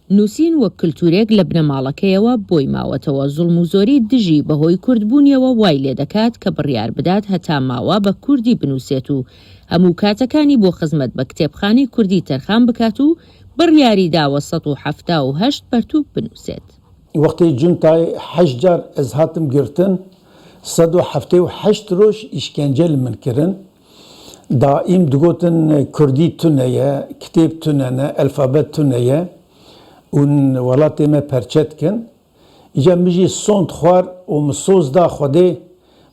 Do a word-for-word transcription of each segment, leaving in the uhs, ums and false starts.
نووسین وەک کلتورێک لە بنەماڵەکەیەوە بۆی ماوەتەوە. زوڵم و زۆری دژی بەهۆی کوردبوونیەوە وای لێ دەکات کە بڕیار بدات هەتا ماوە بە کوردی بنووسێت و هەموو کاتەکانی بۆ خزمەت بە کتێبخانەی کوردی تەرخان بکات و بڕیاری داوە سەد و حەفتا و هەشت پەرتووک بنووسێت. Wextê cuntayê heşt car ez hatim girtin, sed û heftê û heşt roj îşkence li min kirin. Daîm digotin, Kurdî tune ye, kitêb tune ne, elfabe tune ye û welatê me perçe dikin. Îca min jî sond xwar û min soz da Xwedê,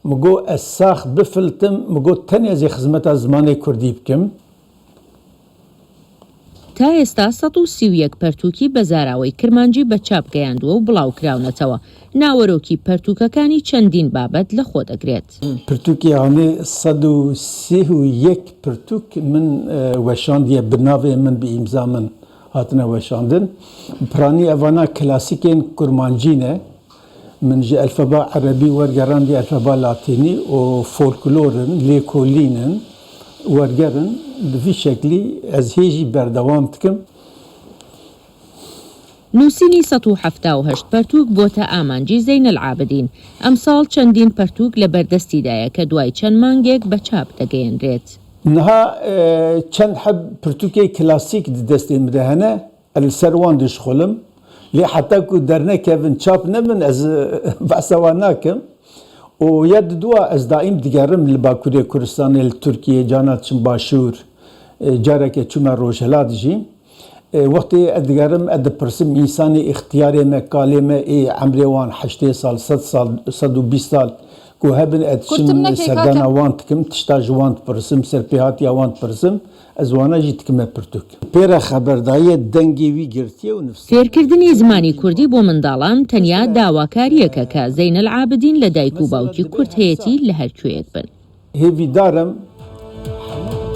min got, ez sax bifiltim, min got, tenê ez ê xizmeta zimanê Kurdî bikim. تا ئێستا سەد و سی و یەک پەرتووکی بە زاراوەی کرمانجی بە چاپ گەیاندووە و بڵاو کراونەتەوە. ناوەرۆکی پەرتووکەکانی چەندین بابەت لە خۆ دەگرێت. Pirtûkê hanê sed û sî û yek pirtûk min, e, weşandiye, bi navê min, bi îmza min hatine weşandin. Piranî evana klasîkên kurmancî ne. Min ji elfeba erebî wergerandiye elfeba latînî û folklor in, lêkolîn in, werger in. Bi vî şeklî ez hê jî berdewam dikim. نووسینی سەد و حەفتا و هەشت پەرتووک بۆتە ئامانجی زەینەل عابدین. ئەمساڵ چەندین پەرتووک لە بەردەستیدایە کە دوای چەند مانگێک بە چاپ دەگەیەنرێت. Niha, e, çend heb pirtûkê klasîk di destê min de hene, ez li ser wan dişixulim. Lê heta ku dernekevin, çap nebin, ez, e, behsa wan nakim. Û ya didua ez daîm digerim li Bakurê Kurdistanê, li Tirkiyê, cana diçim Başûr, e, careke çûme Rojhilat jî. E, wextê ez digerim, ez dipirsim însanê îxtiyarê me, kalê me, ê emrê wan heştê sal, sed sal, sed û bîst sal ku hebin, ez diçim serdana wan dikim, tişta ji wan dipirsim, serpêhatiya wan dipirsim, ez wana jî dikime pirtûk. Pê re xeberdayî ye, dengê wî girtiye û nifs. فێرکردنی زمانی کوردی بۆ منداڵان تەنیا داواکاریەکە کە زەینەل عابدین لە دایک و باوکی کورد هەیەتی لە هەر کوێیەک بن. Hêvîdar im,